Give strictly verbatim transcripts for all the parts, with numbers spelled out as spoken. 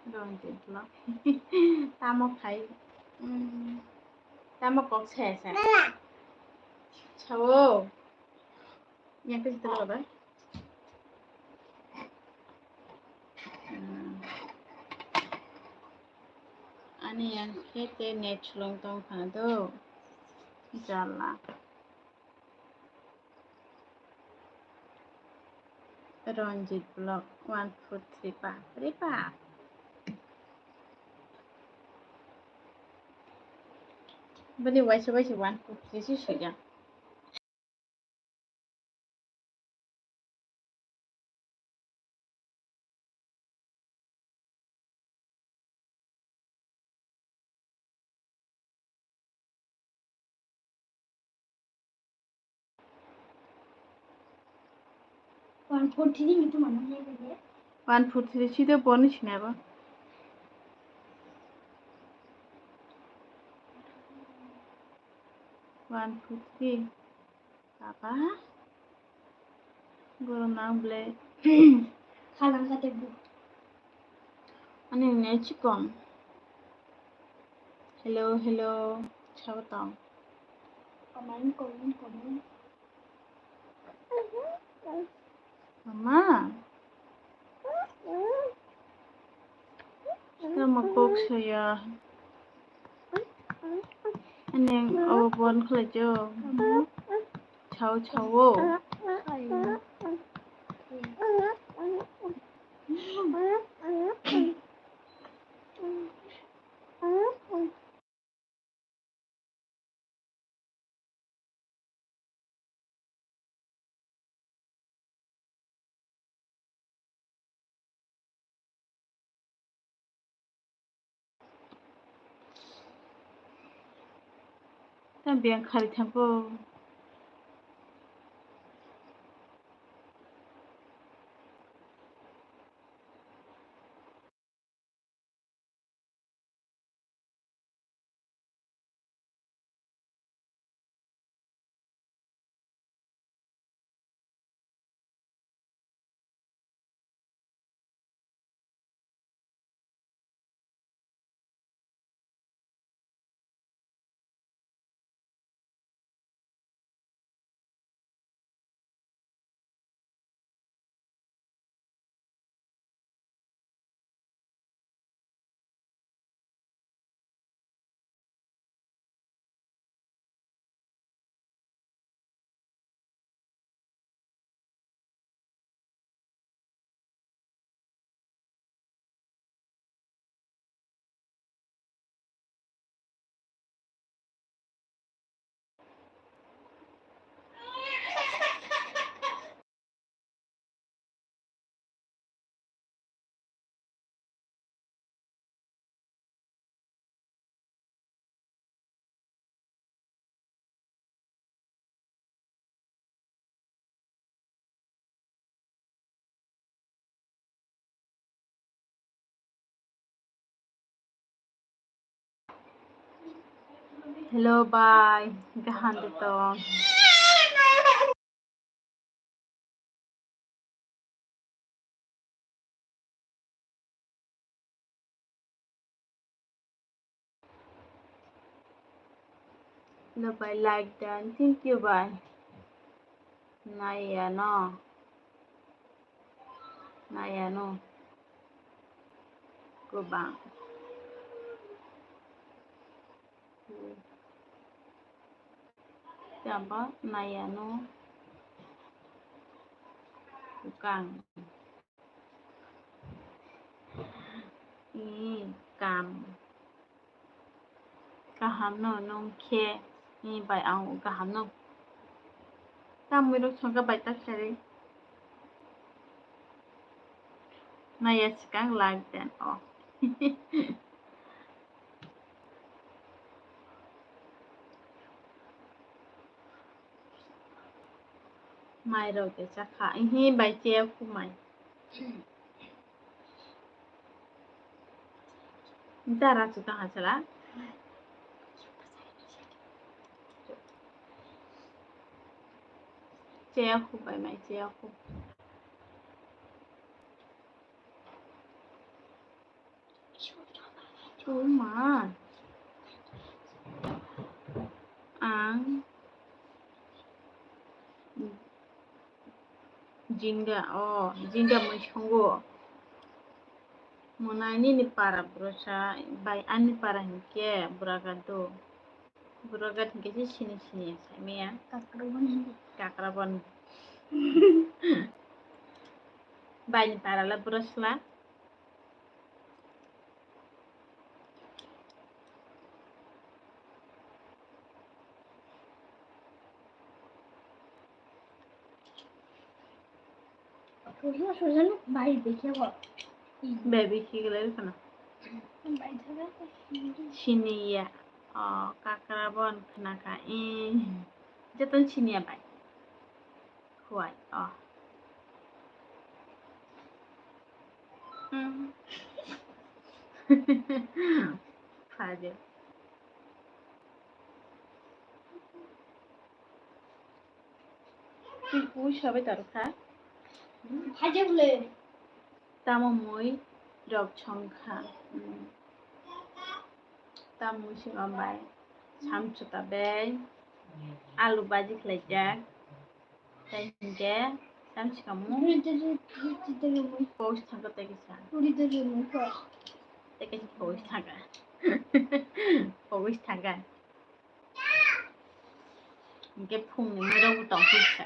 Rong di vlog. Tamo khai. Hmm. Tamo kok se se. Sao. Yang ke situ ba. Hmm. Ani yang ke te net cholong tong kha do. Jala. Ranjit vlog one four three pa, three pa. Bini waisa waisa one four three si sujak. One four three ni tu mana hai bele. One four three sida boni sinaba. One four three. Papa. Guru nang ble. Halang kate bu. Ani ne chikom. Hello, hello. Chao tong. Comment, comment, comment. Mama. Tamo kok saya. Aneng o bon khlai jo. Chao chao. Tang biyang khari thangkho. Hello, bye. Gahan de tong. Hello, bye. Like dan. Thank you, bye. Naya no. Naya no. Gobang. Tamba naya no. Bukang. Ni kam. Kaham no nung khe ni bai ang kaham no. Tamwi rok songkha bai ta khlai. Naya swkang like den o. Mai rok de chakha. Ihi bai che khu mai. Dara chu tang hasala. Cheya khu bai mai cheya khu. Uma. Ang. Jinga, o, jinga mui songo. Mona nini para brosa, bai ani para hinkhe buraga do. Buraga hinkhe se sini sini ya, saimaya. Kakrabon. Kakrabon. Bai ni para la brosla. Sujana, sujana, bai, bekhe bo. Bai, bekhe gele khana. Bai, thaga. Siniya. O, kakra bon khana ka. Eh. Joton siniya bai. Khuai. O. Hmm. Khaje. Twi kui sabai taro kha? Haje bole. Tamo mui rok song kha. Hmm. Tamo mui song bai. Samchuta bai. Alu baji khlai jak. Tei hinkhe samchikamo. Pogis thangkha tei kisa. Tei kisa pogis thangkha. Pogis thangkha. Hinkhe phungni mui rok bo tong phikha.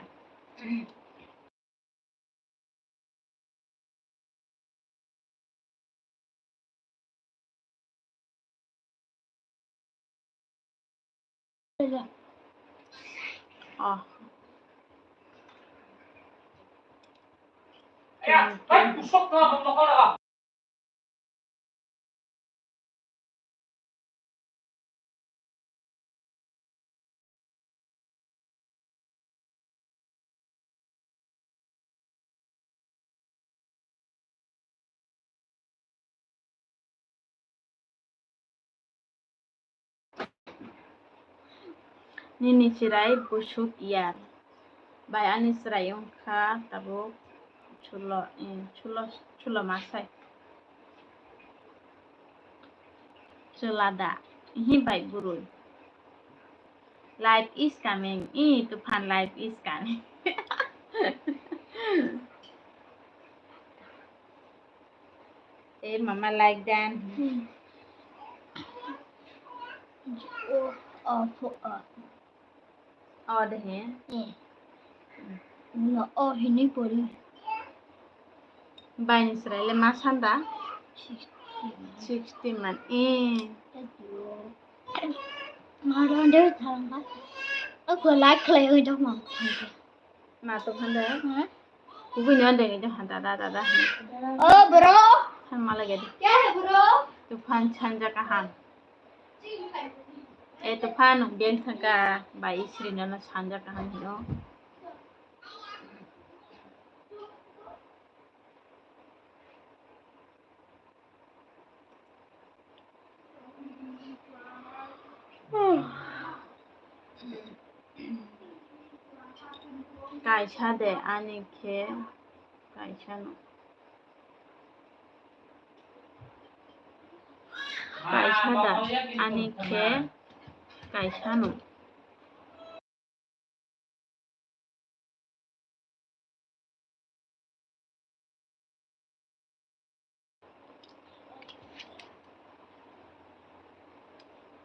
Oh. Nini chwrai busuk ya. Bai ani chwrai wngkha tabuk chulo, eh, chulo, chulo masai. Chwla da. Ihi bai bwrwi. Life is coming. Ih, Tufan, life is coming. Eh, mama, like dan. Hmm. Oh, oh, oh. O de he. Eh. No, o hini pori. Bai ni srai le ma sanda? Sixty. Sixty man. Eh. Thank you. Ma ron de thang ba. Ako like khlai oi dok ma. Ma to phanda. Ha? Kubui no de ni de handa da da da. O bro. Than ma lage de. Kya hai bro? Tufan sanja kaham. E Tufan, nwng beng thangkha, bai Isri nono sanja kaham hino. Kaisa de ani khe kaisa no. Kaisa da ani khe kaisa no.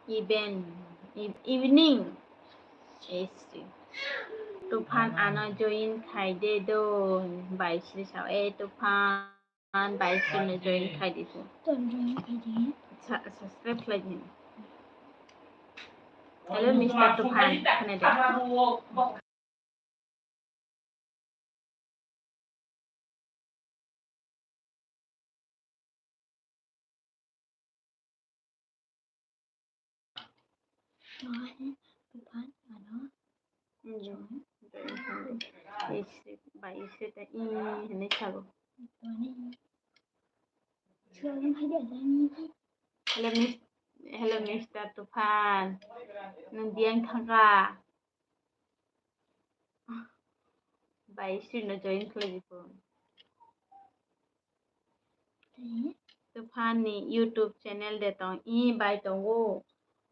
Even, e-, evening. Tufan ano join khai de do, bai sri sao, e Tufan. Tufan bai sino join khai di tu. Sa-, subscribe khlai di. Hello, Mister Tufan, khna de. Tufan, ano? Hmm. Join khai di. Isi, bai isi ta i hwnwi sago. Hello, Mis-, hello, Mister Tufan. Nwng biyang thangkha? Bai sino join khlai di phone. Tufan ni YouTube channel de tong i bai tongo.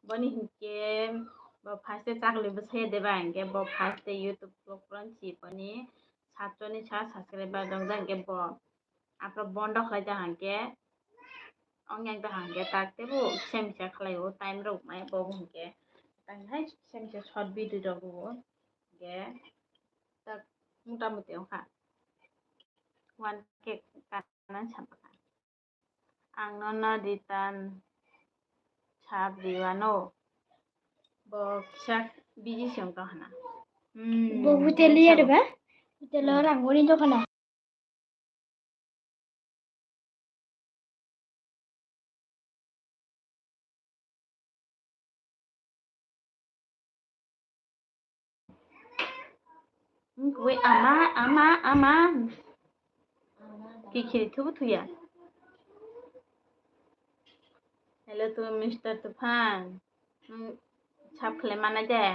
Boni hinkhe bo first e chakli bwsaya de ba hinkhe bo first e YouTube vlog rwn si boni satso ni sa subscriber dong da hinkhe bo Aphro bondo khlai da hangke, ong yang da hangke, tak tebo kisa misa khlai o, time rok mai bo hangke, tang hai kisa misa short video rok o, hingke tak mota moti ong kha, one K kanan sampha kha. Ang nono return sap riwano, bo kisa busy se ong tong hana. Hmm, Bo hotel ya de ba? Hotel o rang gori do khana. Wngkhe ama, ama, ama. Kikhiri thubu thuya. Hello to Mister Tufan. Nwng sub khlai mannai de?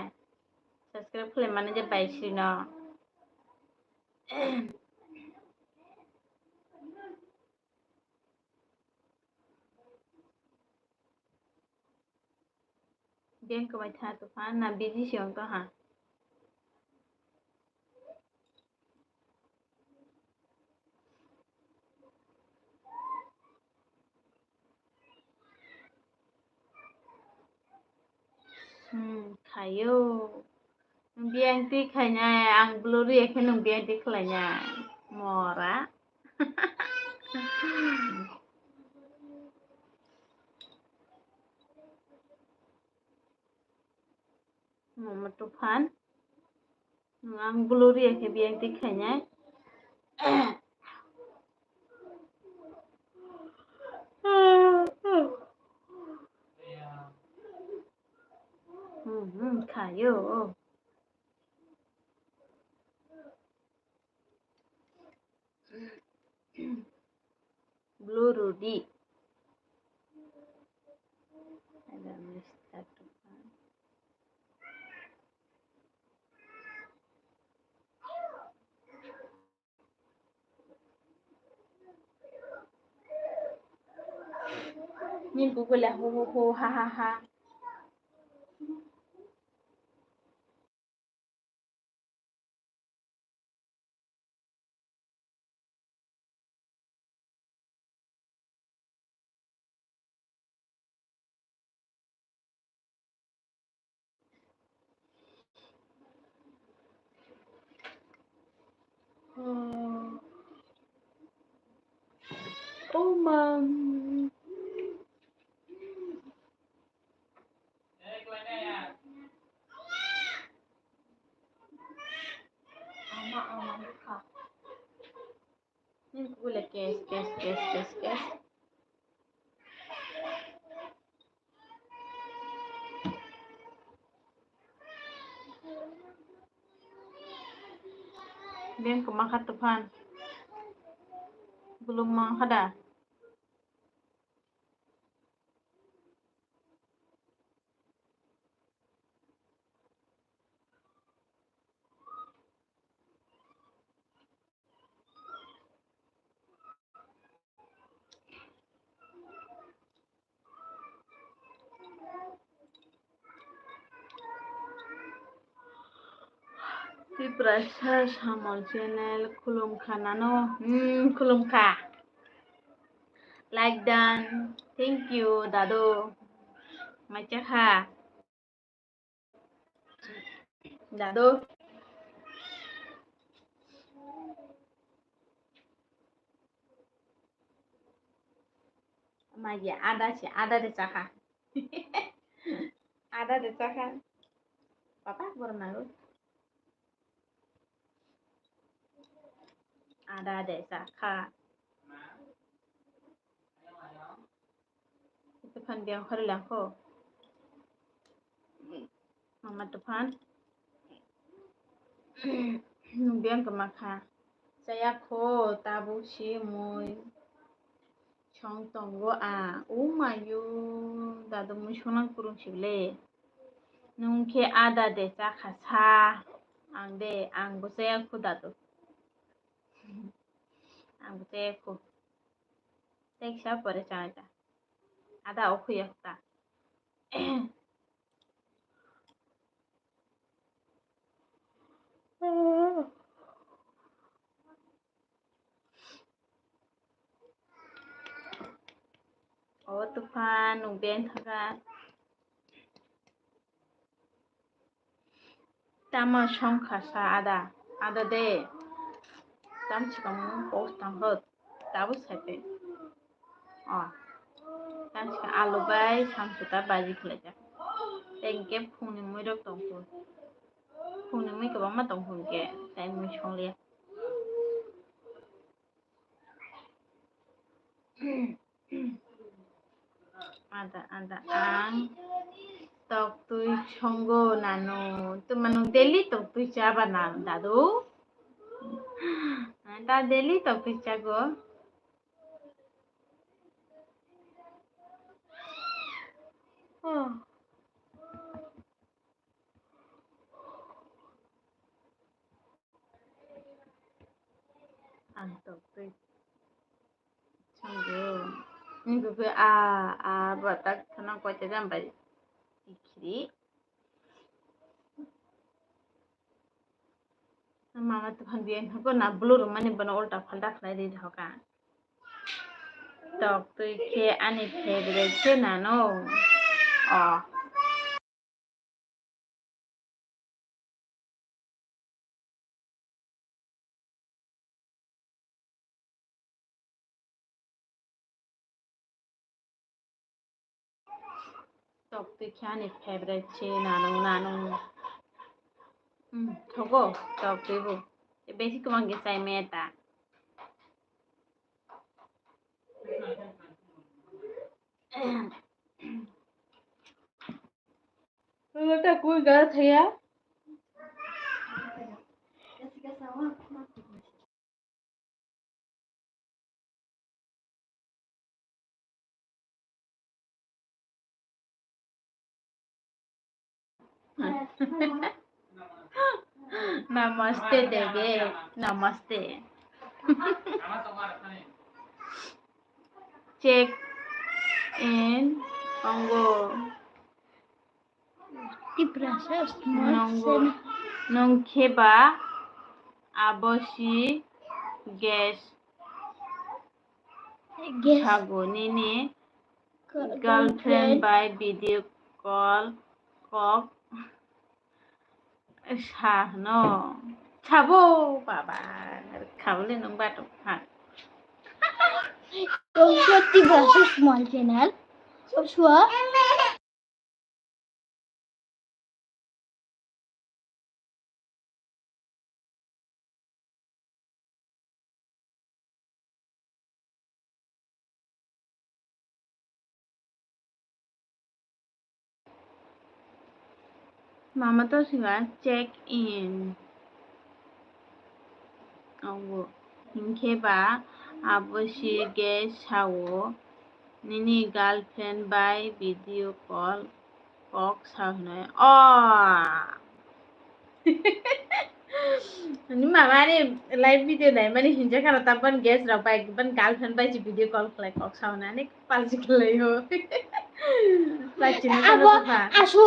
Subscribe khlai mannai de bai sino? Beng kwbai tha Tufan na busy se ong tong ha? Hmm, khayo. Nwng biyang twi khainai, ang blur ya khe nwng biyang twi khlainai. Mora. Mama Tufan. Ang blur ya khe biyang twi khainai. Hmm, hmm, khayo. Blue Rudy. Ada Mister Tufan. Ni Google ho ho ho ha ha ha. Oh, oh, mom. Ama, ama, bukha. Nini kubui le kes, kes, kes, kes, kes. Beng kwma kha Tufan. Bulum mang kha da? Tiprasa Samol channel khulumkha nano. Hmm, khulumkha. Like done. Thank you, dadu. Maicha kha. Dadu. Magi ada se, ada de chakha. Ada de chakha. Papa, borok nango. Ada de chakha. Tufan biyang khori langkho. Mama Tufan. Nwng biyang kwma kha. Chaya kho, tabuk si mui song tongo a. O mayu, dadu mui songna kwrwng si le. Nwng khe ada de chakha sa. Ang de, ang bo chaya kho dadu. Ang bo chaya kho. Teksa pore chanai ta. Ada o khuya ta. O Tufan, nwng beng thaka. Tamo songkha sa ada, ada de. Tam sikang post tang hot, tabuk sai pe. O. Tam sikang alu bai samsuta baji khwlaijak. Tei hwnkhe phungni mui rok tongkhu. Phungni mui kwbangma tongkhu hwnkhe, tai mui songliya. Ada, ada, ang toktwi songo nanu. Tuma nwng daily toktwi chaba na, dadu? Ta daily toktwi chago. Oh. Ang toktwi songo. Nwng khe a, a, batak kheno koita jam bai tikri. Mama Tufan biyang thago na blue rwmani bono ulta phalta khlai ri thoka. Toktwi khe ani favorite khe nano. Oh. Toktwi khe ani favorite se nanung nanung. Hmm, thogo toktwi bo. Besi kwbang khe chai maya ta. Wngkha kwi gara thaya. Namaste, dede. Namaste. Check in ongo. Tiprasa small Nongo, channel. Nong kheba abo si guest Guest. Sago nini Ka-, girlfriend girlfriend. Bai video call kok sa hwno. Sabo baba, khabole nung batok ha. Kok Tiprasa small channel. Kok sua. Mama to singa check in. Abo hinkhe ba abo si ge sao nini girlfriend bai video call kok sa hwnwi. O ni mama ni live video nai mani hinja khana ta ban guest rok bai ban girlfriend bai si video call khlai kok sa hwnwi ani palsi khlai ho. Bai chini Abo khana ta. Asu.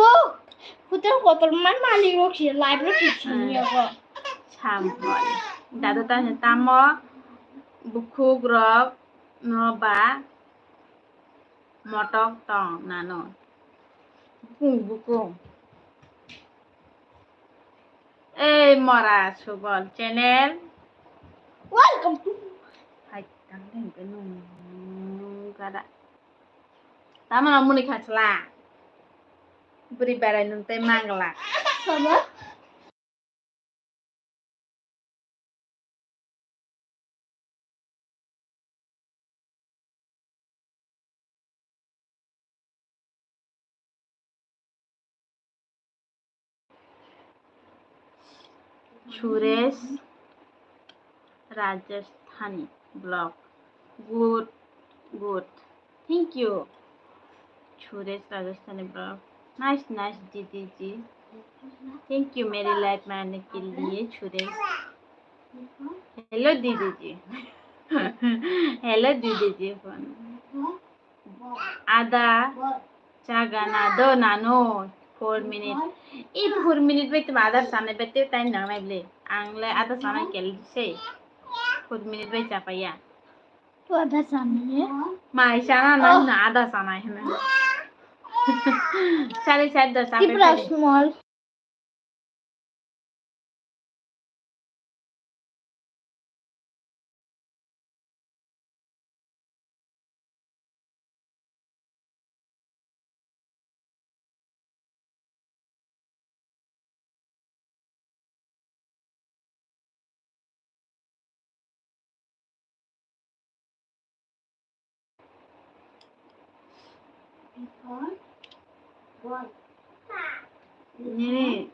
Hotel hotel man malik rok si live rok si sini ako. Sampol. Dado ta tamo bukhuk rok no ba motok tong nano. Bukung bukung. Ei mora subol channel. Welcome to. Hai tang deng ke nung gada. Tamo no muni khachla. Bwrwi berai nwng tei mangla. Sabo? Suresh Rajasthani vlog. Good, good. Thank you. Suresh Rajasthani vlog. Nice, nice, दीदी जी. Thank you मेरी लाइफ में आने के लिए, सुरेश. Hello, दीदी जी. Hello, दीदी जी. Phone. Ada, chagana do nano, four minute. I four minute bai tuma ada sana bete time nang nai ble. Ang le ada sana kel se. Four minute bai chapaya. Tu ada sana ya? Mai sana na na ada sana hena. Sare sare da sana. Tipra small. Nini.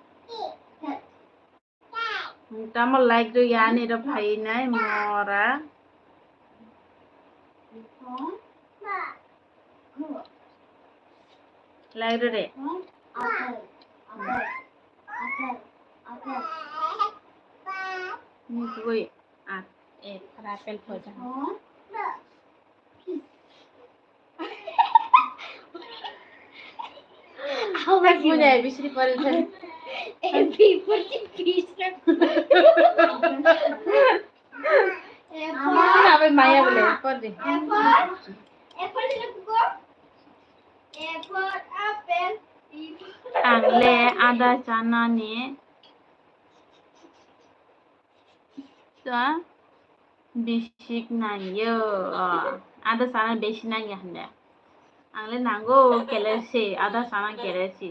Tamo like do yani ro phainai mora. Like do re. Ni koi at e rapel phoja. Muna bisri pore thani. Happy birthday, Krishna. Muna bai maya bole, pore. Apple. Apple, apple. Ang le ada chanani. Ta bisik nangyo. O, ada sana besi nangya hande. Ang le nango kelesi, ada sana kelesi.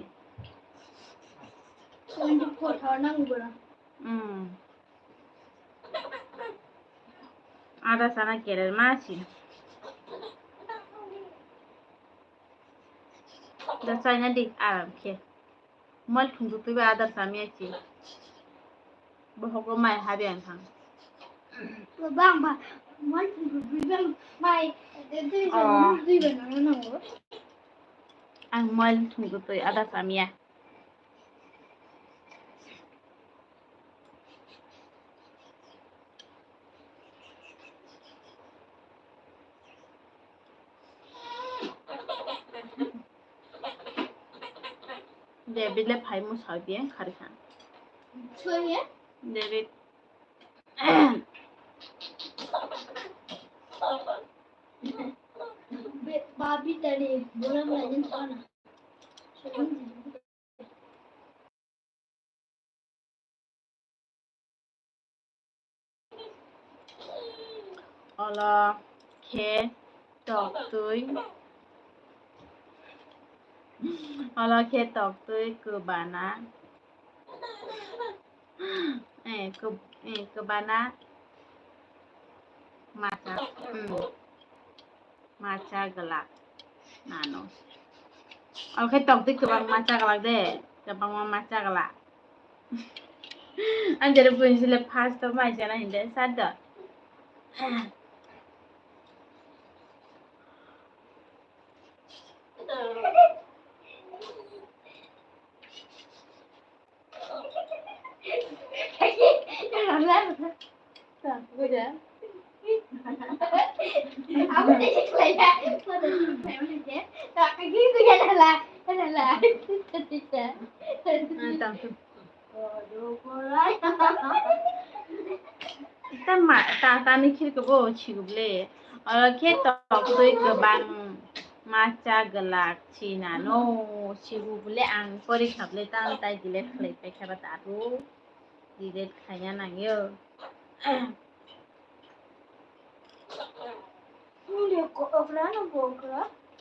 Twenty four hour nango bora. Hmm. Ada sana keler masi. Da chai na di aram khe. Mal thung tu ba adar sami achi. Bohogo mai habi ang thang. Bang ba mal thung tu ba mai. Dui ba na na. Ang mal thung tu adar sami ya. David le phai musa di khari khan. David. Babi tadi bolam lagi sana. Olo khe toktwi, olo khe toktwi kwbana, eh, kwb-, eh, kwbana macha, hmm. Macha glak nano. Oke, tokti kwbang macha glak de, kwbangma macha glak. Ang jere buini sile first to maisa na hinde sado. Tama, ta, tani khirke bo chigub le. Oro khe tok twi kwbang macha glak chinano chigub le ang pori khap le tang tai delete khlai pai kha ba ta tu delete khaina nangyo.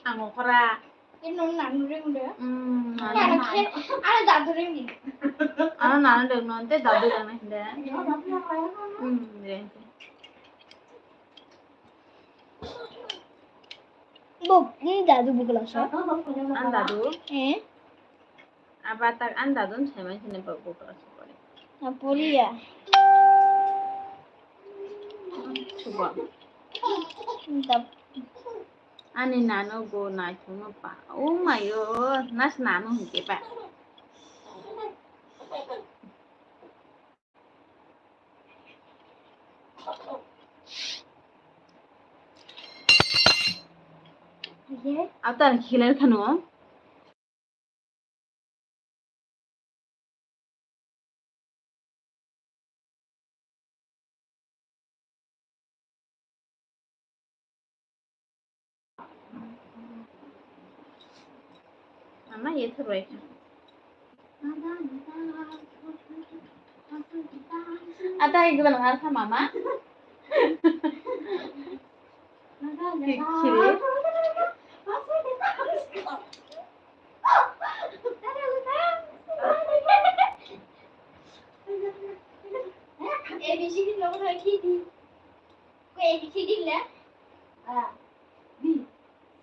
Ang okra. Ino nanu ring de. Hmm, nanu. Ano khe, ano dadu ring de. Ano nanu ring no, te dadu ring na hinde. Hmm, ring. Bo, ni dadu bukla sa. An dadu? Eh? Aba tak an dadu sai mai sini bo bukla sa pore. Na poriya. Suba. Dab- Ani nanu bo naithokno pa. Oh my God, nas nanu hwnkhe ba. Atan khilar khano. Mama, ye thurbai kha. Ada hai gubal ngar kha mama. Khiri. A B C D no khidi. Ko A B C D le? A, B,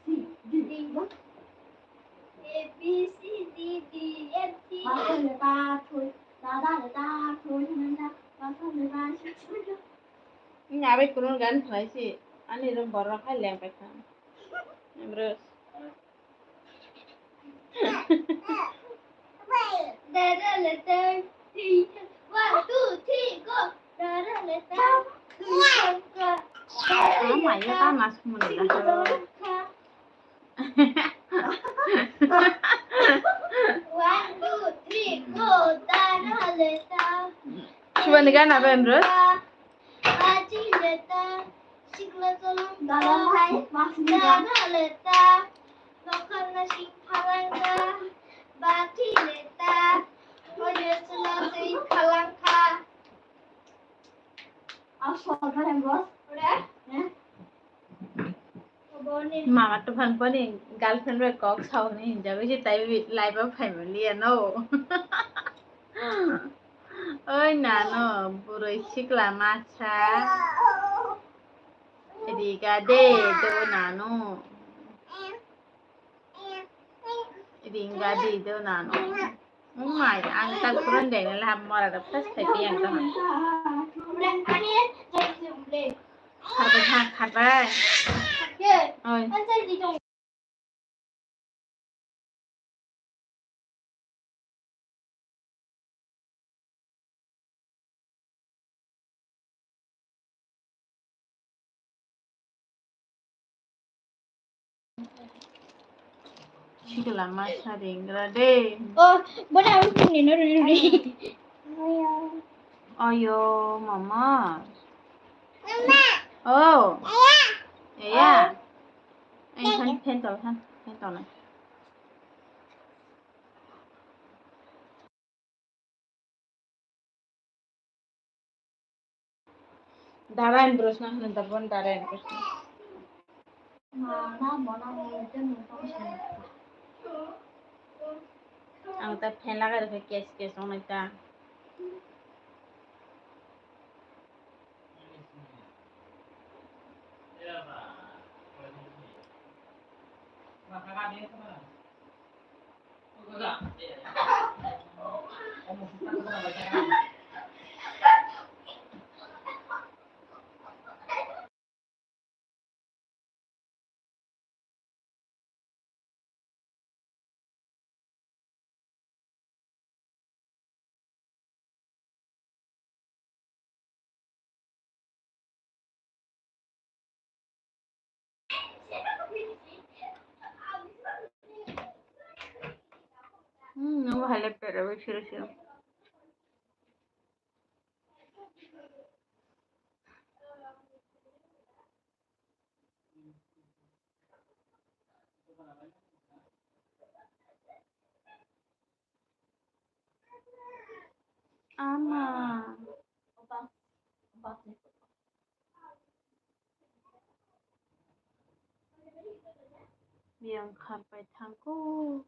C, D. D. A, B, C, D, D, F, G. Masa le ta thoi, dada le ta thoi, hinna, masa le ta thoi. Ni abai kurun gan khlai si, ani rom borok hai leng pai kha. Amros. Dada le ta. One, two, three, go. Dada le ta. Oh my God, ta mas muni da. One, two, three, go. Dada le ta. Subani gana ba, Amros? Bachi le ta, sikla cholong ta, dada le ta, nokharna sing phalangka, bachi le ta, hoyo chwla twi phalangkha. Ore? Mama to phang pani girlfriend bai kok sauni hinjago se tai live o phai maliya no. Oi nano, bwrwi sikla masa. Riga de do nano. Ringa di do nano. Oh my, ang tak purun deng lah mora da pas khai yang kama. Kharbai ha, kharbai. Oi. Sikla masa ringra de. Oh, boni ang phone ni no ruri. Ayo, mama. Mama. Oh. Aya. Aya. Fan, fan tol, fan, fan tol. Darain bros na hwnwi da bon darain bros na. Ang ta fan lagai rwkha kes kes wngnai ta. Hmm, no, ojalá, pero voy a decir eso. Ama. Biyang kharpai thangkho.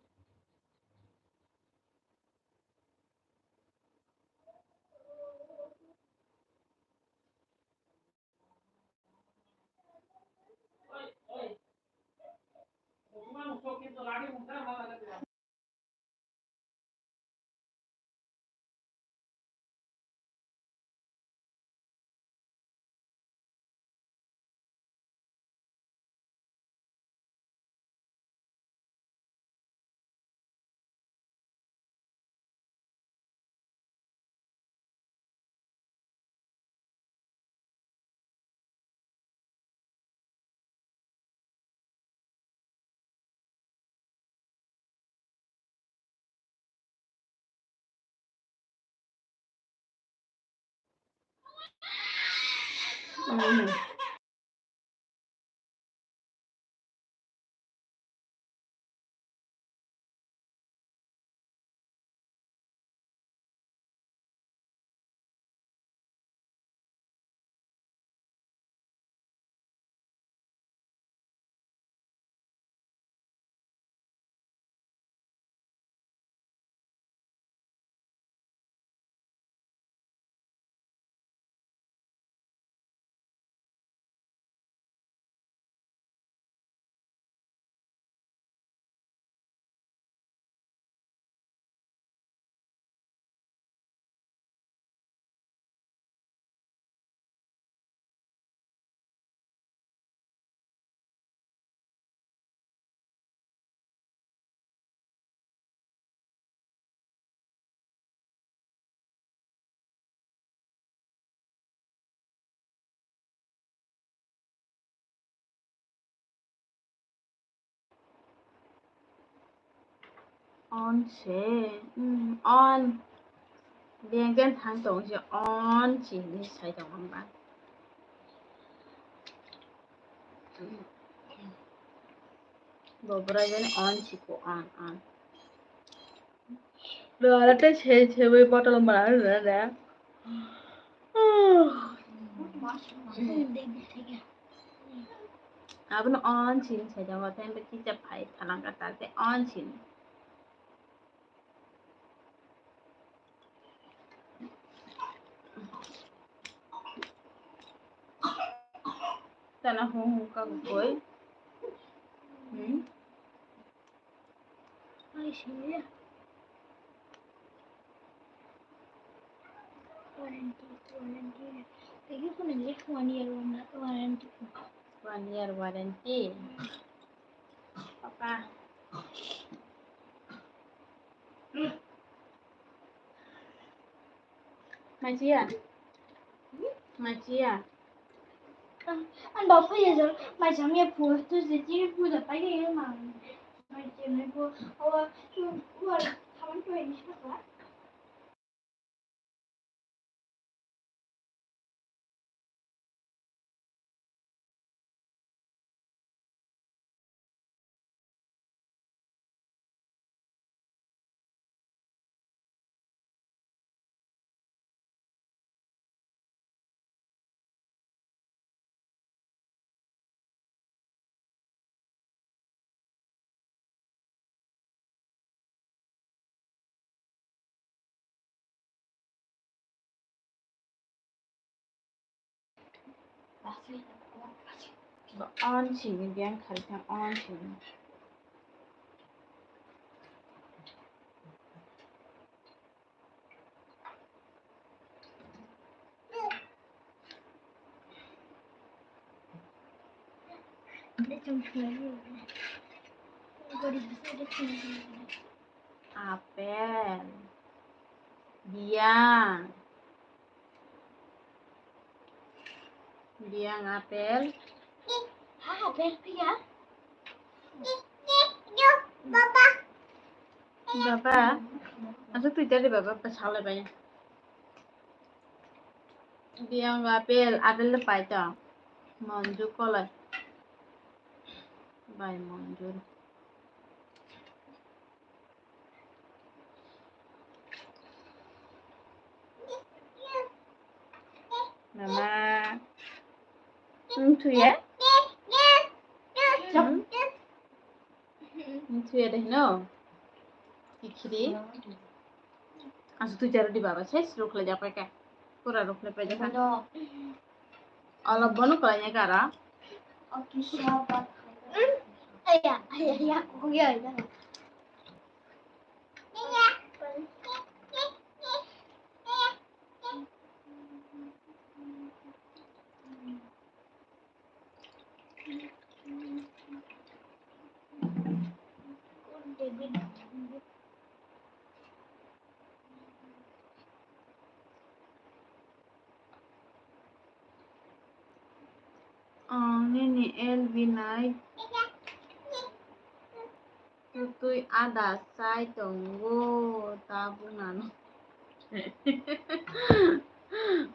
On se, hmm, on. Bengken thang tong se on se hinwi sai tong ang ba. Bo bwrwi jani on se ko on, on. Rwla tei se sewi bottle mwnang rwla de. Abono on sin sai jago, tei bo kisa phai phalangka ta tei on sin. Tana hung hung ka koi. Hmm. Ai, sini ya. Warranty, warranty. Lagi aku nanya one year warranty. One year warranty. Papa. Majiya. Majiya. Ang, ang bapak ya, Jor, macam ya, bu, tu jadi bu dapat ya, ya, mang. Macam ya, bu, awak, tu, bu, kawan tu ini siapa? Ba on sini biang khari kha on sini. Apple. Biyang. Biyang apple. Ha, apple phiya? Baba. Baba. Asa twi tadi baba pasalai bai. Biyang apple, apple le pai to. Monju kolai. Bai monju. Mama. Hmm, tu ya? Hmm? Thuya de hino. Kikhiri. Asu tu jaro di baba, ses rukhle ja paika. Pura rukhle paika. Olo bono kala nya kara. Aya, aya, aya, kuya aya. Ang nini L B nai. Twi ada chai tongo, tabuk nano.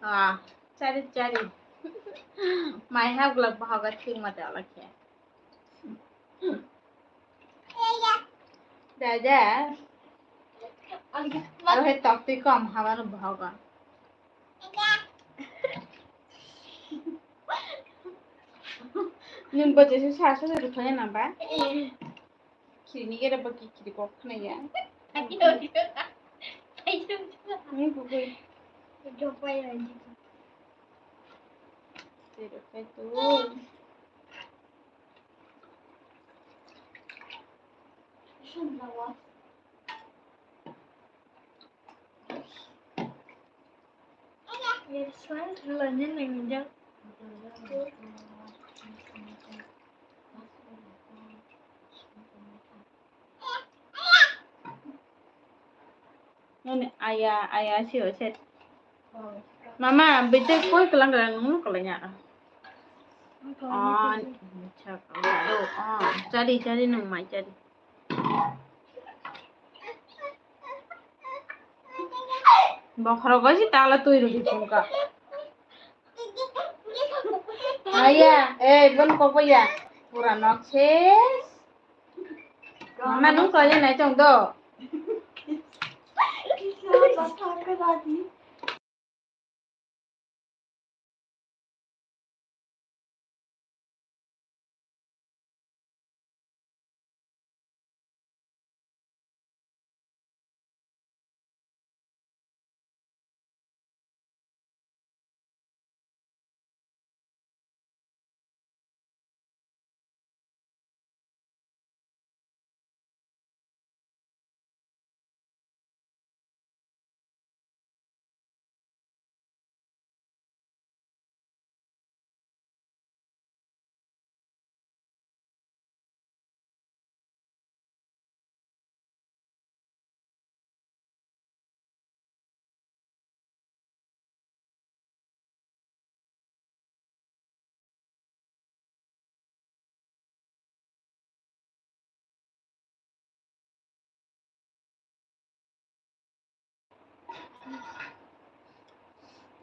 Ah, chari, chari. Mai hap glak bahaga thik mate ala khe. Dada. Aro hai tok twi kom habano bahaga. Nwng bo jesu sa sa rwkhlai nang ba? Khiri ni gere bo ki khiri kok khna ya. Nwng bo koi. Tei rwkhlai tu. Nini aya, aya si o set. Mama, bete koi kelang kelang nung kelang ya. Oh, acha, oh, chari, chari nung mai chari. Bokhorok bai si tala twi rwdi chwngkha. Aya, eh, bon kokbo ya. Pura nok ses. Mama nung kaya nai chong do.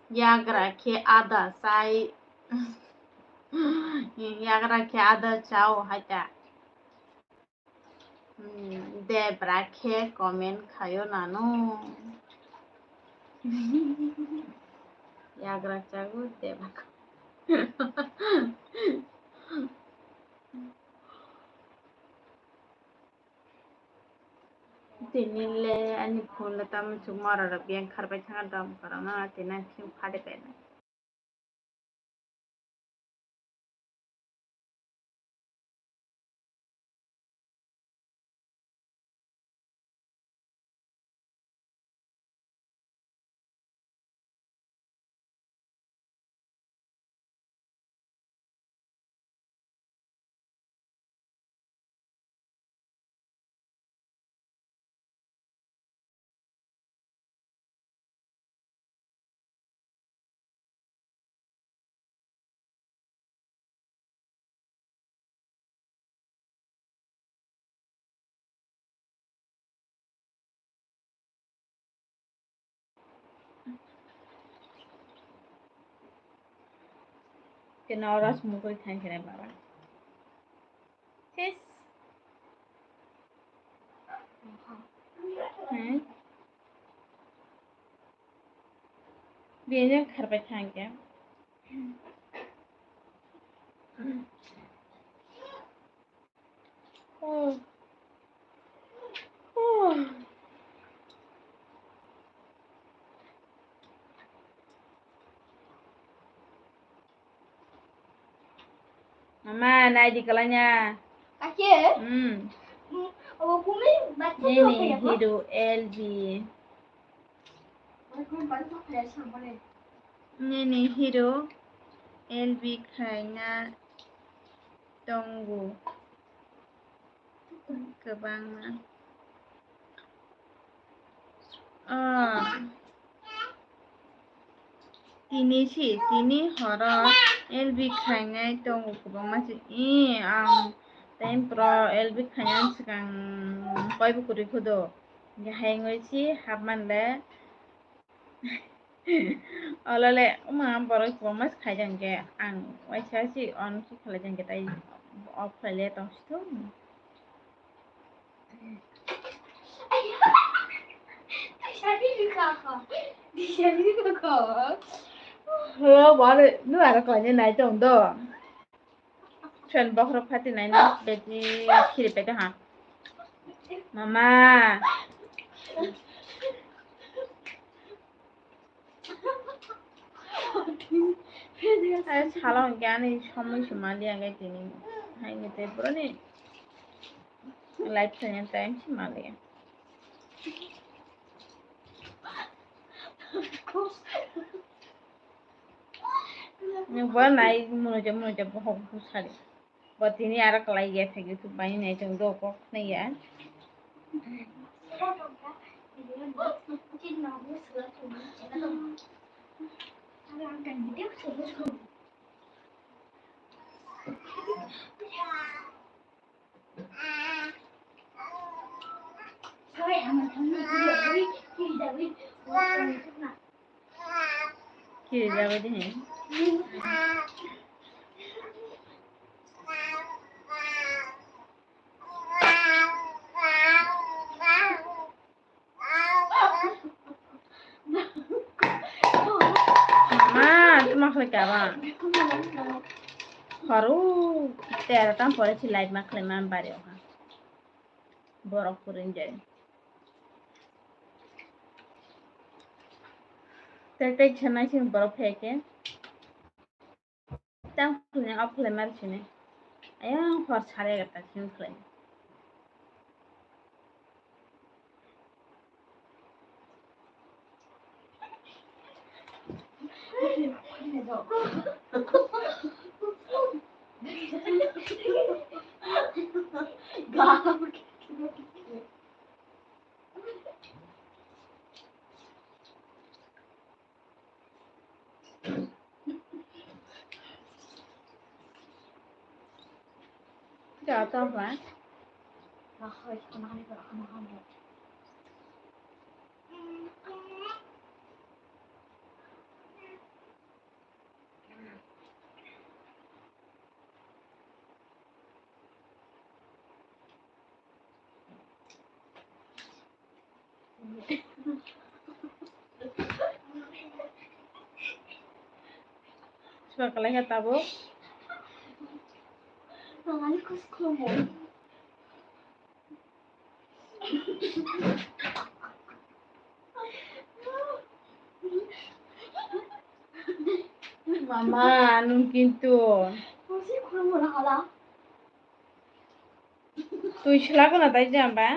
Yagra khe ada chai. Yagra khe ada chao hai ta. Hmm, debra khe comment khaio nanu. Yagra chago debra. Tini le ani phone le tamo chukma rok biyang kharbai thangna dom kwrwngna tini ang film phari kainai. Kena oras mukoi thang kena baba. Sis. Hmm? Bini kharbai thang khe. Oh. Mama, nai di kalanya. Ake? Hmm. Hmm, obo kumi bachcha Nini kaya ba? Hero L B. Oi, kumi bachcha kaya samane. Nini hero L B khaina tongo. Kwbangma. Ah. Tini si, tini horo L B khainai tongo kwbangma si. Ih, ang time pro L B khainani swkang koi bo kwrwi khudo. Hingke hayungoi si hapmanle. Olole, oma borok kwbangma si khaijak hingke ang waisa si on si khlaijak hingke tai off khlaile tongsi thung. Hello, bole, nu aro koi nai tong do. Swen bokhorok phati nai no, beji khiri pete ha. Mama. Ai, salo hwnkhe ani somoi se maliya hwnkhe tini. Hai hwnkhe tei boroni life thangya time se maliya. Bo nai munuja munuja bohok busari. Bo tini aro kwlai ya thagi thuk bai nai chwng do kok nai ya. Kiri jabai de he. Ma, tuma khlai ka ba? Horo, tera tam pore si live ma khlai ma bari oha. Borok purin jai. Tek tek sanai sing borok phai khe. Tang khulni off khlai mar sini. Ayang hor sare gata sini khlai. Sua kalai kha tabuk. Mama, nung kintu. Twi swlagwna tai jamba.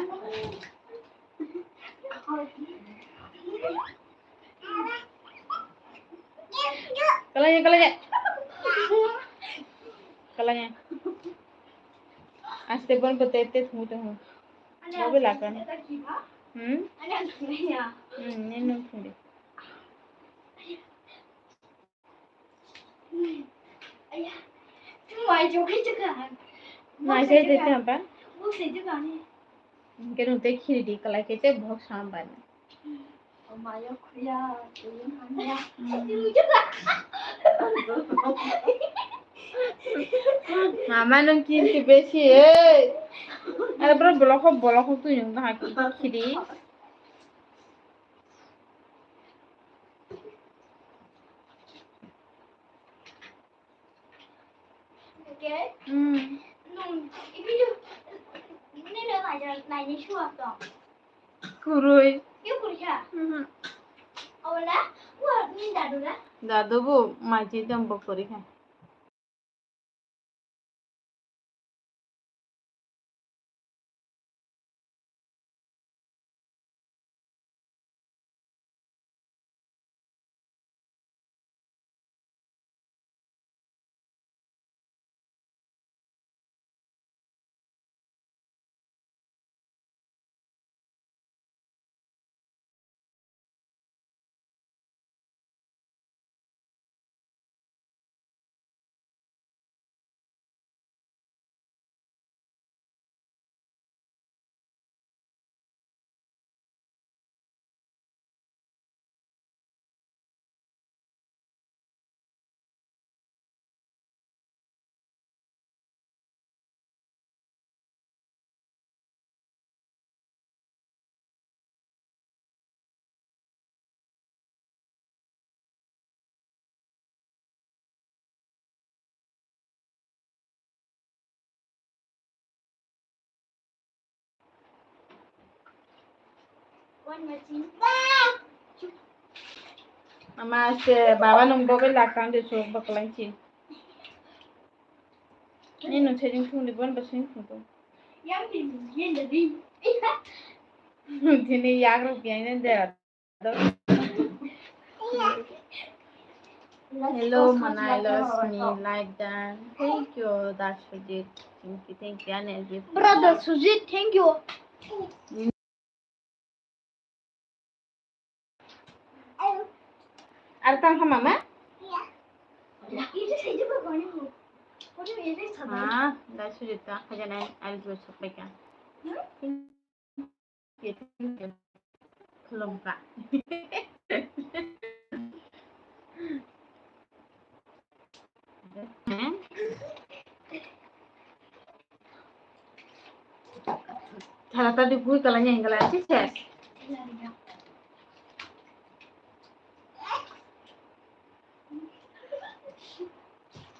Kalanya, kalanya. Kalanya. Aste bon ko tete thung thung. Babe lakan. Hmm? Hmm, nenu thung de. Mai jok hai jaka. Mai jok hai jaka ba? Bok sai jaka ni. Hingke nung tei khiri di kalai khe tei bohok sam bai. Mayo khuya, tei manya. Hmm. Mama nung kintu besi, eh. Are bro, bolok hok, bolok hok tu yung ha khiri. Oke. Hmm. Nung, ibi tu, ini lo ngajar, nanya suap dong. Kurui. Yuk kurui ha? Mhm. Awala, wah, ini dadu la? Dadu bu, maji dong bu kurui ha. Ama se baba nung bobe lakang de sok baklangchi. Ni nung sejing thung di bon basing thung tu. Tini yak rok yang den de. Hello, Manai Lasmi, like done. Thank you, Dasujit. Thank you, thank you, Anil. Brother Sujit, thank you. Ar tang kha mama? Ha, Dasujit ta khajanai, I'll go sok pai ka. Khulumkha. Tara tadi bui kalanya hinggala sih ses.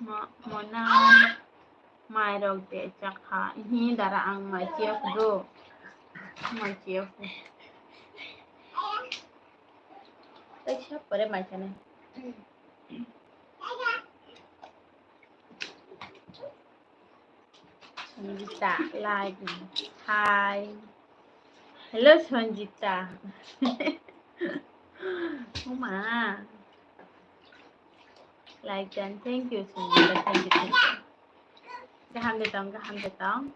Mo-, mona mairok de chakha. Ihi dara ang mai chiya phudo. Mai chiya phu. Tei sab pore mai chane. Sanjita, like. Hi. Hello, Sanjita. Uma. Like dan, thank you, Sanjita. Thank you, thank you. Gaham de tong, gaham de tong.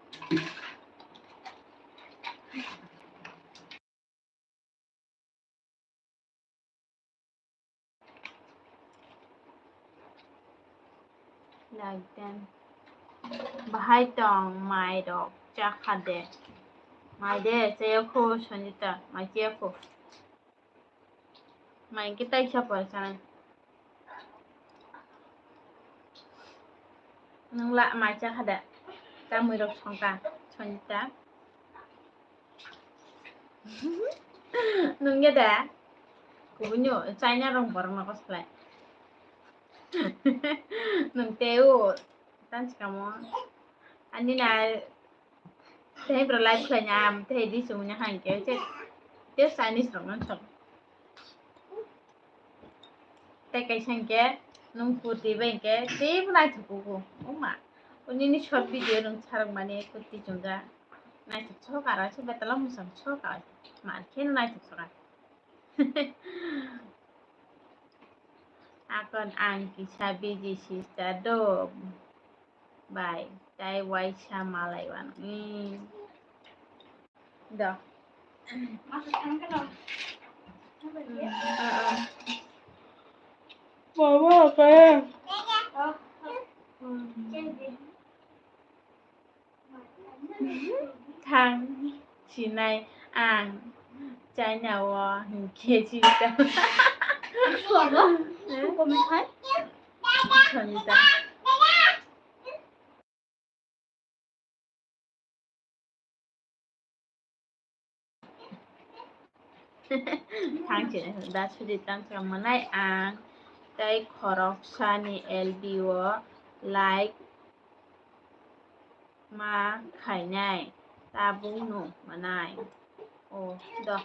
Like them. Bahai tong mai rok chakha de. Mai de, chaya khu Sanjita, mai chaya khu. Mai khe taisa pore chanai. Nwng la mai chakha de. Tamwi rok songkha Sanjita. Nungya da? Kubunyo China rong borok no koslai. Nung teo tansi kamo. Ani na tei bro live khlai na am tei di sumuni hangke che. Tei Chinese rok no sok. Tei kaisa hwnkhe nwng kurti bai hwnkhe teibo naithok kugo. Oma, o nini short video nwng sarwk mani kurti chumjak. Naithok soka aro se betala mwsang soka. Mar khe naithok soka. Akon ang kisa busy sister do. Bai, tai waisa malai wano. Hmm. Do. Mama, apa ya? Thang sinai ang China o hwnkhe sita. Suago? Eh? Comment hai? Sonita. Thang sinai da sudi tang sa manai ang tei khoroksani L B o like ma khainai tabukno manai. O do.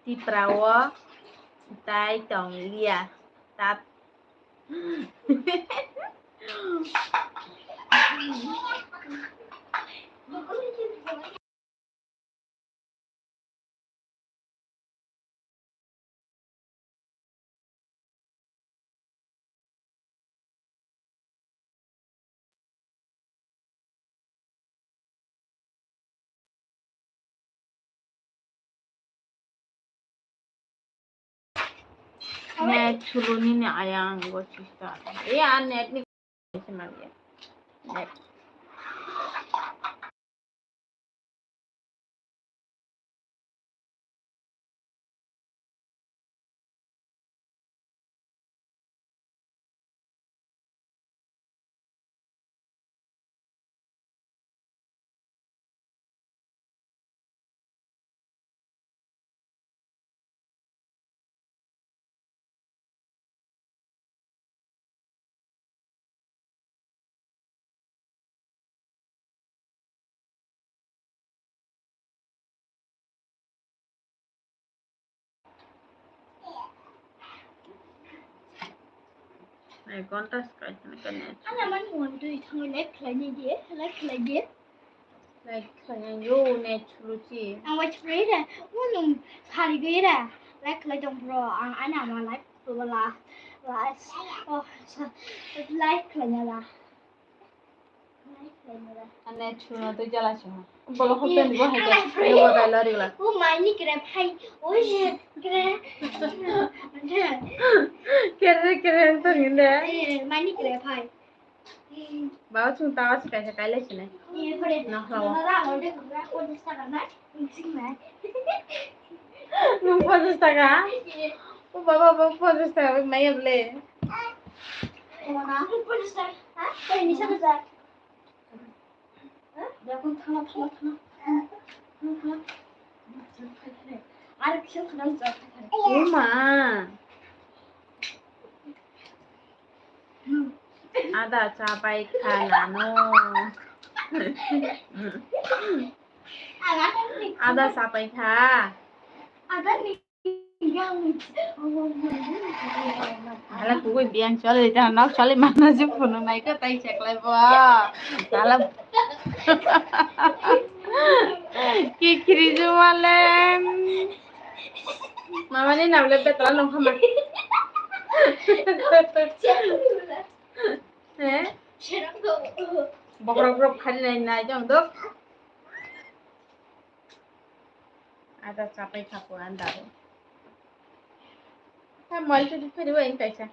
Tipra o tai tong liya. Tat. Net sulu nini ayang go sister. Iya net ni. Net. Ek ghonta se kaisa na kanya. Ana mani wan twi thangwi like khlaini di, like khlai di. Like khlaina yo net chuluchi. Ang wai chulai da. Mo nung khari gwi da. Like khlai dong bro. Ang ana ma like bro la. La. Oh, like khlaina la. Ane chuno twi jala song. Bolo hopen bo hai ka. Yo bo dai lari la. O mani kre phai. O ye kre. Kere kere to nginde. Eh, mani kre phai. Ba chung ta was kai kai le chine. Ye kore. No, no. Nung ponchas taka? O baba, baba ponchas taka bai maya ble. Oma. Ada chapai kha nano. Ada chapai kha. Hala kugui biyang choli, jana nok choli mana je phunuk nai khe tai cheklai bo. Hala kikhiri jumale. Mama ni namle betala nong khama. He? Bokrok bokrok khali nai nai jong dok. Ada chapai kha po anda. Ta mobile tu phiri wa kaisa.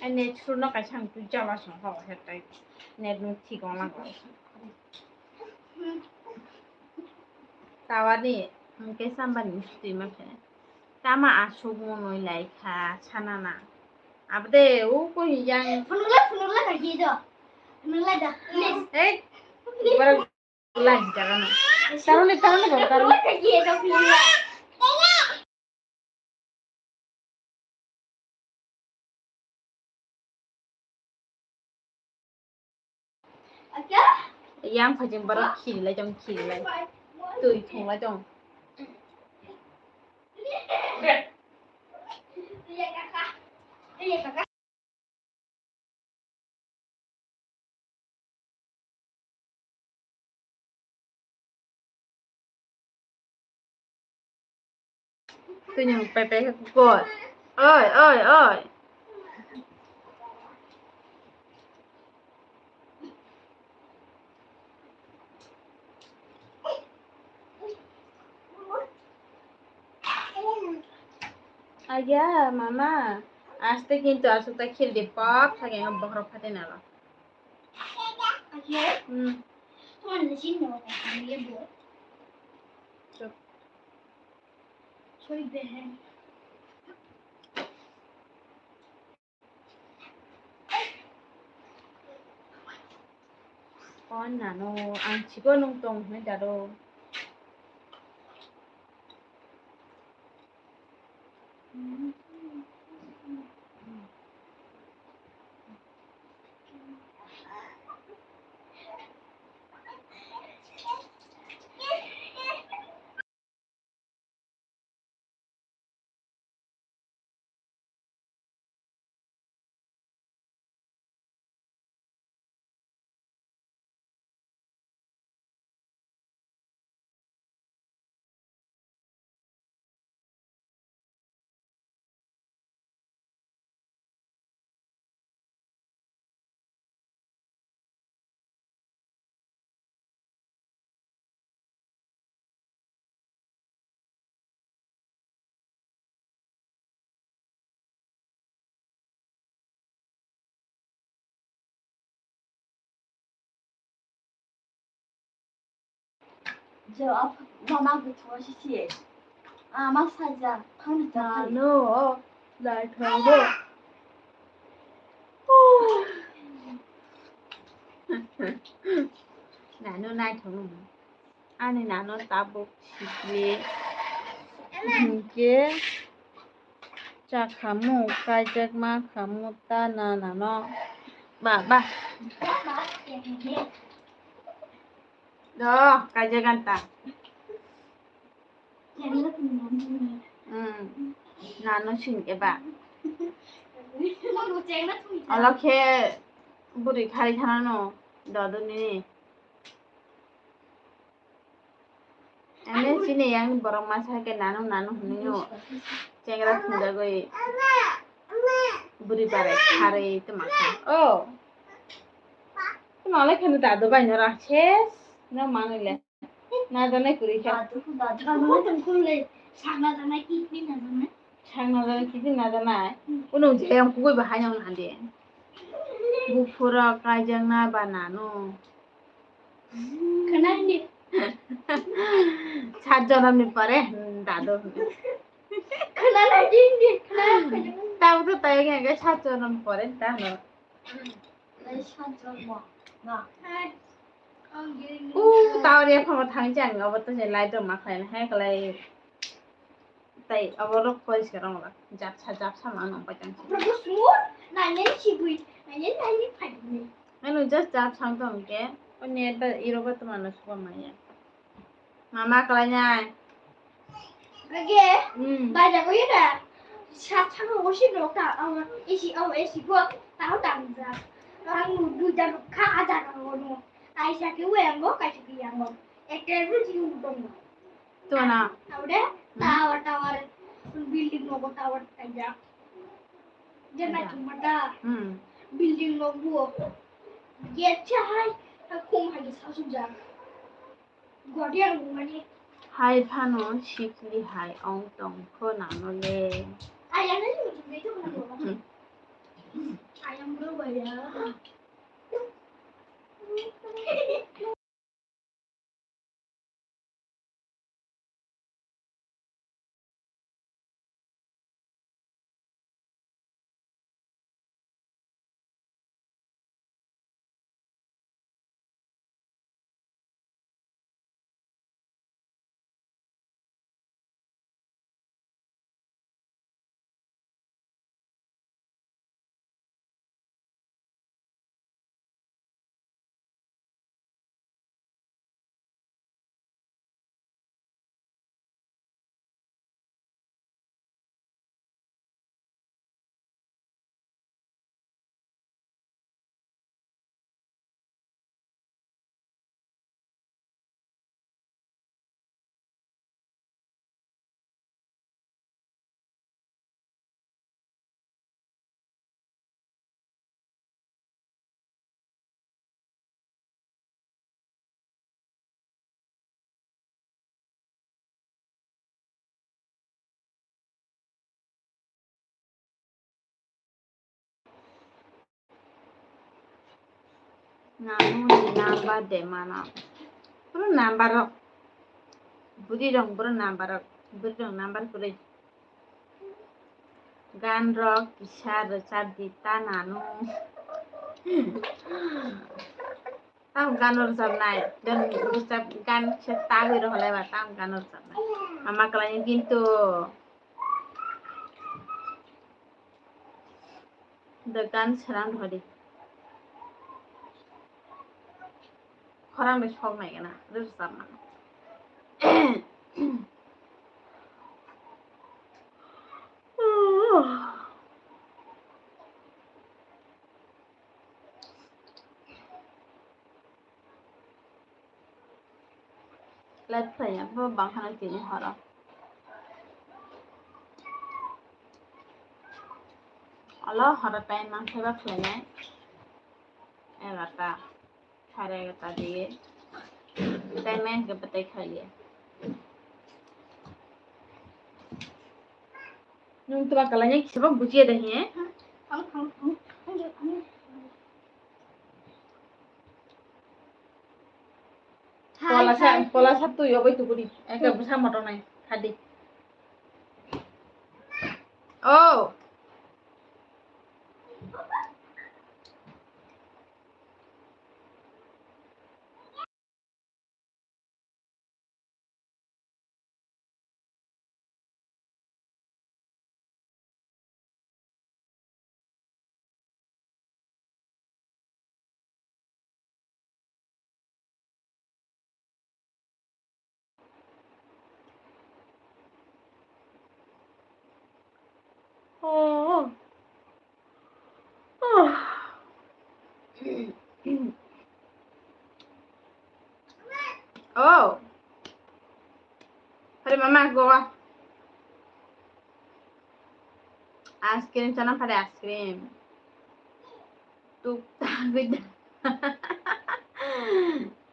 Ai net suru no kaisa ang tu jala song ha hetai. Net no thik ong lang. Tawani mungke sambani twi ma khe. Tama asuk monoi lai kha sanana. Abde u ko yang. Phunukla phunukla kha gido. Phunukla da. Hey. Bara Lai jaga na. Taruni, taruni, bol, taruni. Yang phajing bara khiri lai jong, khiri lai. Tui thung lai jong. Twi nung pai pai khe kukor. Oi, oi, oi. Aya, mama. Aste kintu aswk ta khil di, pop thage bohrok phate nalo. Hmm. Chup. O nano, ang chikon nung tong hwnwi dado. Jo, mama gutho sisi. Ama saja, thani ta. Nano, lai thangbo. Nano nai thangbo. Ani nano tabuk sikle. Hinkhe cha khamu, kaijakma khamu ta na nano. Ba, ba. Do, kaijak ganta. Hmm. Nano sing eba. Olo khe bwrwi khari thanano dodoni. Ane chini yang borok masa khe nanu nanu hinwi no chengra thwngjagwi bwrwi barai kharwi twma kha. O. Twma lai khani dadu bai no rakhe. No manwi le. Najanai kwrwi kha. Dadu, dadu. Sak najanai kidney najanai. Sak najanai kidney najanai. Uno je yang kugui bahai nang nande. Buphura kaijakna ba nanu. Khwnai di. Sat jonamni pore, hmm, dadu. Khwnai di, di, khwnai. Tabo to tai hwnkhe sat jonam pore ta hwno. U, tawar yaphango thangwi chang, abo to je light rok ma khlai na hai khlai. Tai abo rok koi se rong rok. Japsa, japsa ma nang pai tang se. Abo to sumut, nanya ni sibui, nanya ni nanya ni phai ni. Ano just japsa tong ke. O net ba iro ba to mano suba maya. Mama kalainai. Lagi, hmm, baja ko yura. Sa thang ko si no ta, aw, isi, aw, isi ko, ta ta ja. Ang du ja ka aja ka ko no. Ai sa ke we ang ko, kai sa ke ang ko. Ek ke ru ji u dong. To na. Aw de, hmm, tower, tower. Building no ko tower ta ja. Jena, ya, chuma ta. Hmm. Building no bu. Get cha hai, khum hai sa su ja. Hai phano sikli hai ong tong kho nano le. Nangni number de mana. Boro number rok. Bwrwi rok boro number rok. Bwrwi rok number kwrwi. Gan rok kisa rwchap di ta nanu. Tamo gan rwchapnai. Gan rwchap, gan se tagwi rwlaiba tamo gan rwchapnai. Ama kwlaini kintu. The gan srang dhori. Khorang de sok nai gana, rwchapma. Light khlaiya, bo bangkhano tini horo. Olo horo time mang khe ba khlainai. Egarta, sare egarta diye. Time mang khe batai khlaiya. Nwng twma kalainai kisa bo bujiya de he? Pola sa, pola sa twi obai tubudi. Eka bwsa motor nai. Khadi. Oh. Oh. Oh. Hari mama go. Ice cream chana pare ice cream. Tuk tagwi da.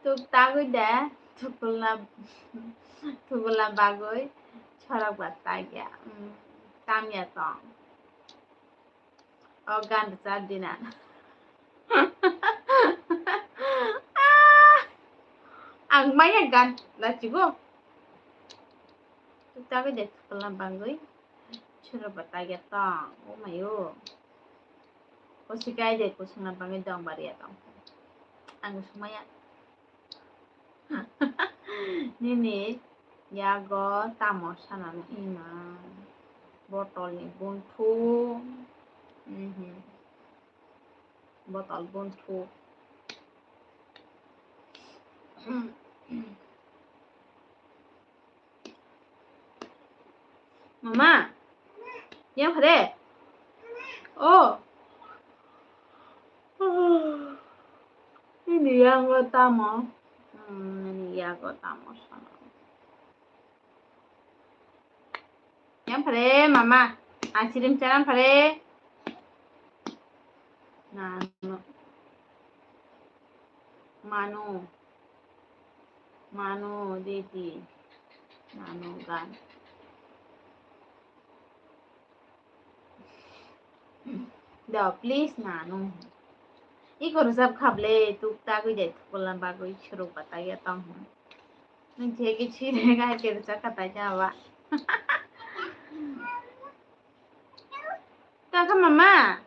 Tuk tagwi da. Tukulna, tukulna bagwi chorok ba tagya. Mm, tamya tong. O gan rwchap dina. Ah! Ang maya gan lachigo. Tuk tagwi da tukulna bagwi chorok ba tagya tong. O mayo. Kosikai de kusungna bagwi dong bariya tong. Ang sumaya. Nini yago tamo sanani ima botol ni bunthu. Mhm. Botol bunthu. Mama, yang kha de? Oh. Nini yago tamo? Hmm, nini yago tamo sana? Yang pare, mama. Ice cream chana pare. Nanu. Manu. Manu, didi. Manu gan. Do, please, nanu. Iko rwchap kha ble, tuk tagwi de, tukulna bagwi chorok ba tagya tong. Nung je ke chire ga ke rwchap kha tai jaba. Tangkha mama.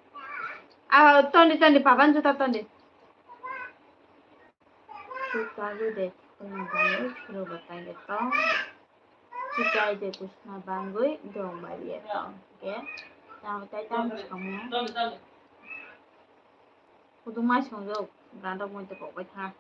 Ah, tondi, tondi, papan juta tondi. Tuk tagwi de, tukulna bagwi chorok ba tagya tong. Tuk tagwi de, kusna bagwi dong bariya tong. Okay. Tamo tai tamo samu. Kutung mai songjok, gandok moi to kokbai tha.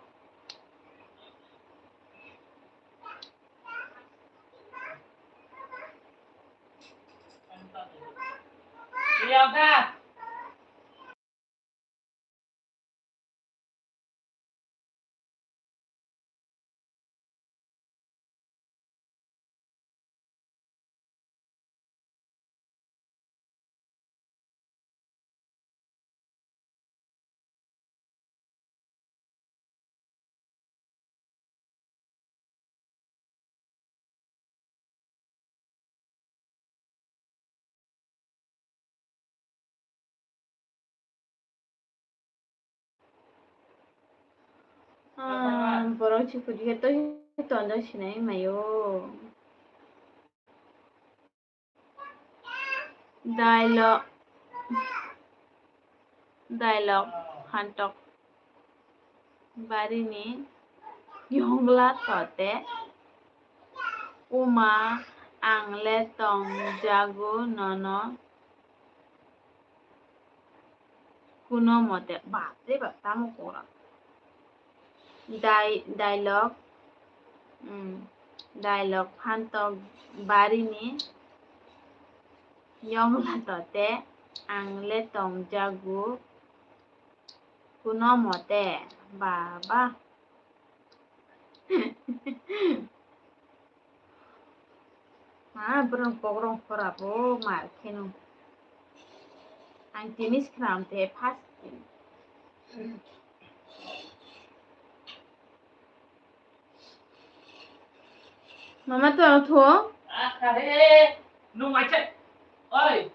Ah, borok chikudi khe twi tonjak sinai mayo. Dailok, dailok phantok barini yongla tote uma ang le tong jago nono kuno mote. Bap re bap, tamo kora. Dai-, dailok, mm, dailok phantok barini yongla tote ang le tong jago kuno mote. Baba. Ma, borok kokrok khorabo mar kheno. Ang tini swkram te first tini. Mama to ang thuo. Ah, kare. Nung mai chat. Oi.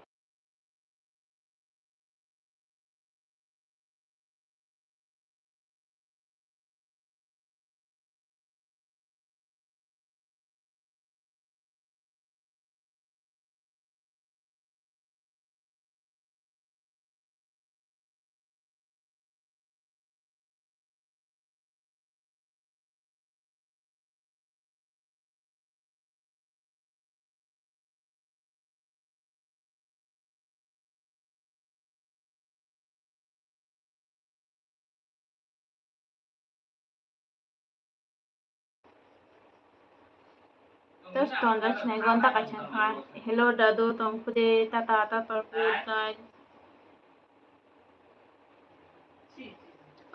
Just tonjak sinai gonta kaisa kha. Hello dadu, tong khude, tata, tata, good night.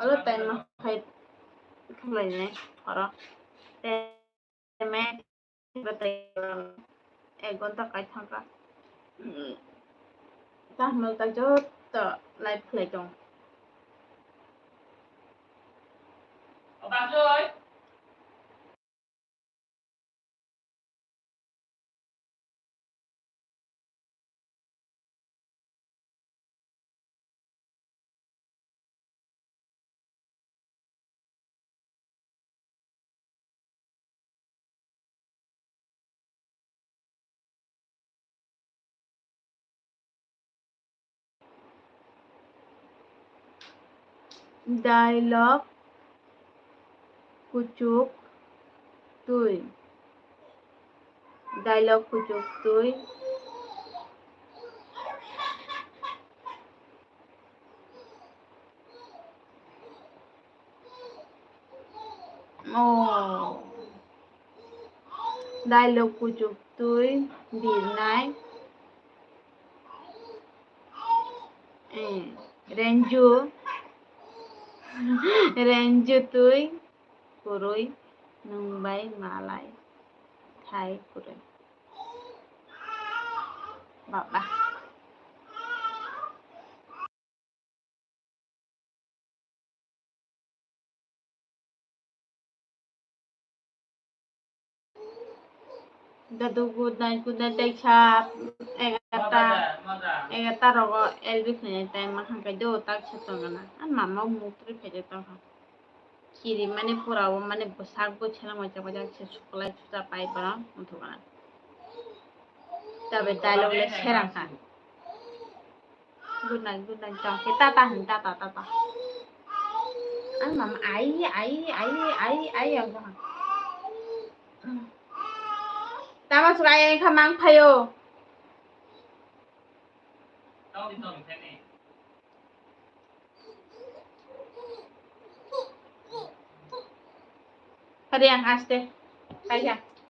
Oro time no khai khlai nai oro. Time ek ghonta kai thangkha. Hmm. Tahmwlta joto live khlai tong. Dialogue kuchuk twi. Dialogue kuchuk twi. Oh. Dialogue kuchuk twi birnai. Eh, Renju. Renju twi kwrwi nwng bai malai khai kwrwi. Baba. Dadu, good night, good night, tei sa egarta, egarta rogo L B khlainai time ma hangkai do, tak sa tongana. An mama muk twi phaide tongkha. Kiri mani pura o mani bwsak bo chela moja moja se suklai suta pai bono muthukana. Tabe dialogue le serang kha. Good night, good night, tong khe tata hin, tata, tata. Ang mama ai, ai, ai, ai, ai, ang kha. Tama suka ai kha mang phayo. Hari ang aste. Kaya.